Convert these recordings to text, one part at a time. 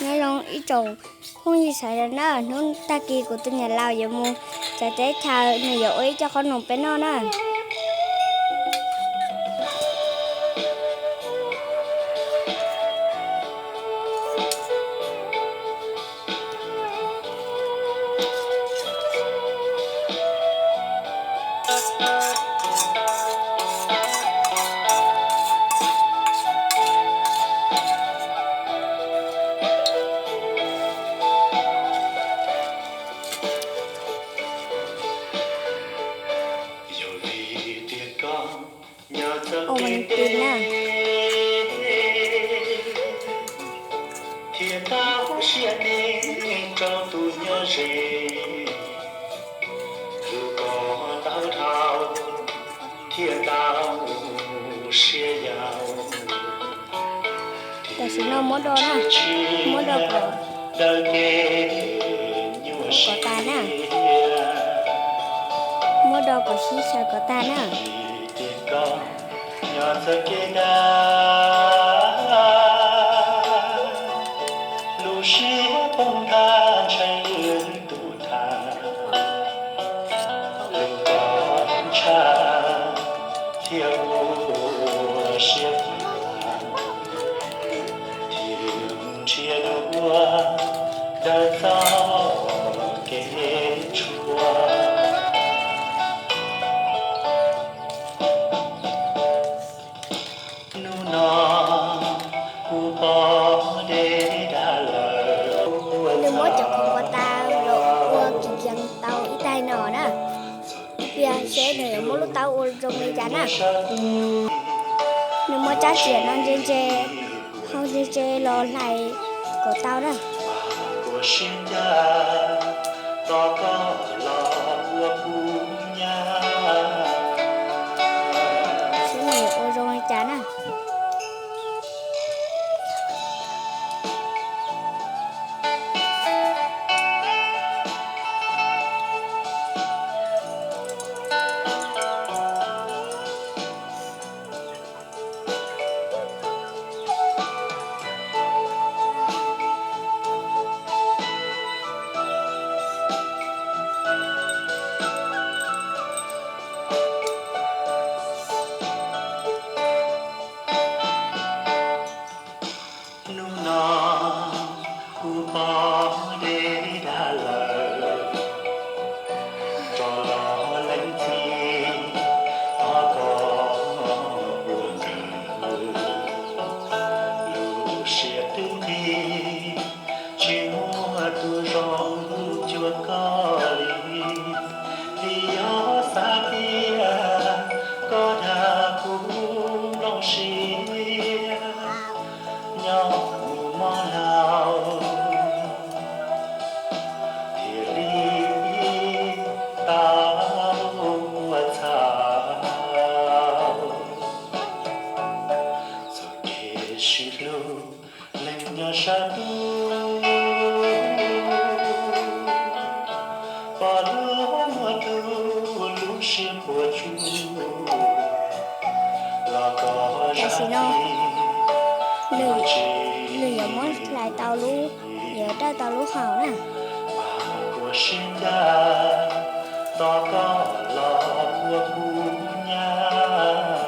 Nyob zoo ib tsoom phooj ywg sawv daws na, hnub tag kis kuv tus niam laus yuav mus txawv teb chaws, nws yuav ua ib co qhob noom peb noj na. Ua Valentine na. Thiaj tau siab ntev rau tus nyob ze, tus koj tau dhau thiaj tau siab yau. Tam sim no muab do na, muab do kom, kom tas na, muab do kom sib xyaw kom tag na. Nyob txoj kev dag, lub siab poob tag ntshai tus tham, lub koj ntshai thiaj ua siab phem, thiaj nrhiav dua dawm txoj kev tshuav. Hnub no kuv pom deb dag lawm. Nws muab cov khoom pov tas los ua kim kiav tau ib taig no na. Piav seb nws yuav muab lub taub ua zoo li cas na. Nws muab tsab riam no ntse ntse, hau ntse ntse los hlais kom tau na. Seb nws yuav ua zoo li cas na. Hnub no kuv pom deb dag lawm, rov los lees txim thov koj ua nkawm. Lub siab twb nqig tsis muaj tus zoo cuag koj li, vim yog xav tias koj dag kuv nplooj siab. Nyob mus mob laus thiaj li tau ua txhaum. Txoj kev sib hlub leej nyob sab ntuj, pom lub muaj tus lub siab puas tsuaj. Tam sim no nws, nws yuav muab hlais tau lub, yuav dawj tau lub hau na. Mas kuv siab ncaj tos koj los ua kuv nyab.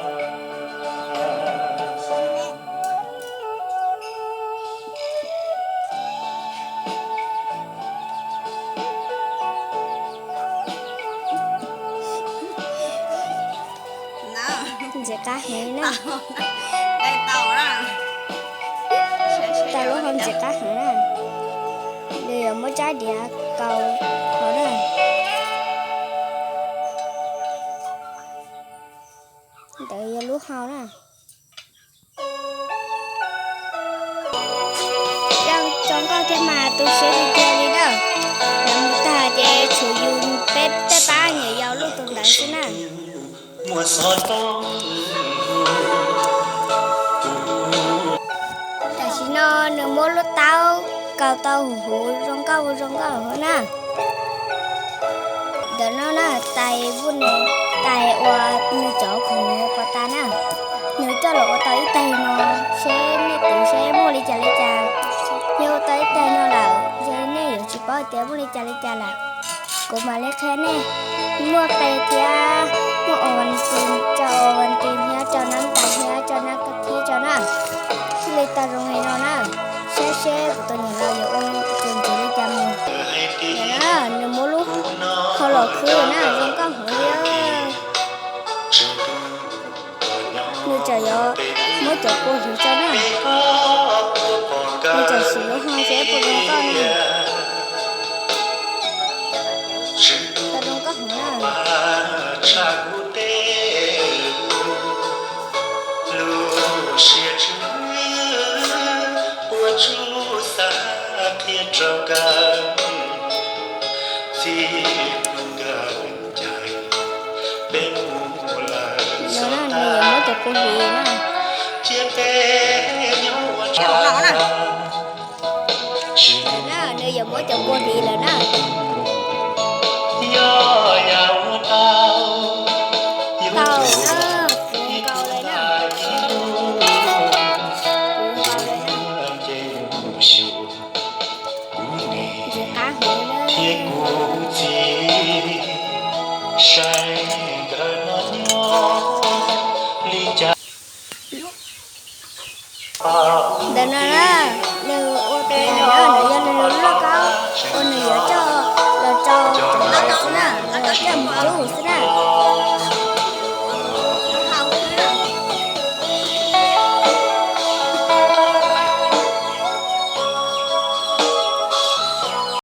Ntxim qab heev na. Tau lub hau ntxim qab heev na. Nws yuav muab tsab diav kaus hauv na. Ntawd yog lub hau na. Zoo nkauj thiab mas tu siab tiag tiag li na. Lawv mus tag ces tshuav yus peb tej pab nyuam yaus luj tus ntawd xwb na. Tam sim no nws muab lub taub kaus tau huv huv zoo nkauj zoo nkauj hauv na. Ntawm no na, tais vub nws, tais uas nws cov khoom nws pov tas na. Nws coj los ua tau ib taig no, seb nej twv seb muaj li cas li cas. Yog ua tau ib Tias muaj li cas li cas lawm, kuv mam li qhia nej. Muaj qe thiab, muaj os vas tis, rau os vas tis thiab rau nab tas thiab rau nab kab thib rau na. Thiaj li tau zoo li no na. Saib seb kuv tus niam laus yuav ua tus ntxiv li cas mus. Nws muab lub hau los khwb na, zoo nkauj heev li. Nws tseem yuav muab cov kua hliv rau na. Nws tseem siv lub hau seb puas zoo nkauj na. Tau zoo nkauj heev na. Nws yuav muab cov kua hliv na. Nws yuav muab cov kua hliv lawm na. Tau na, puv nkaus li na. Puv nkaus li na. Ntxim qab heev na. Ntawm no na, nws ua tus no na, nws yog nws lub lauj kaub uas nws yuav coj los rau cov ntawd xwb na, nws yuav coj mus rub xwb na.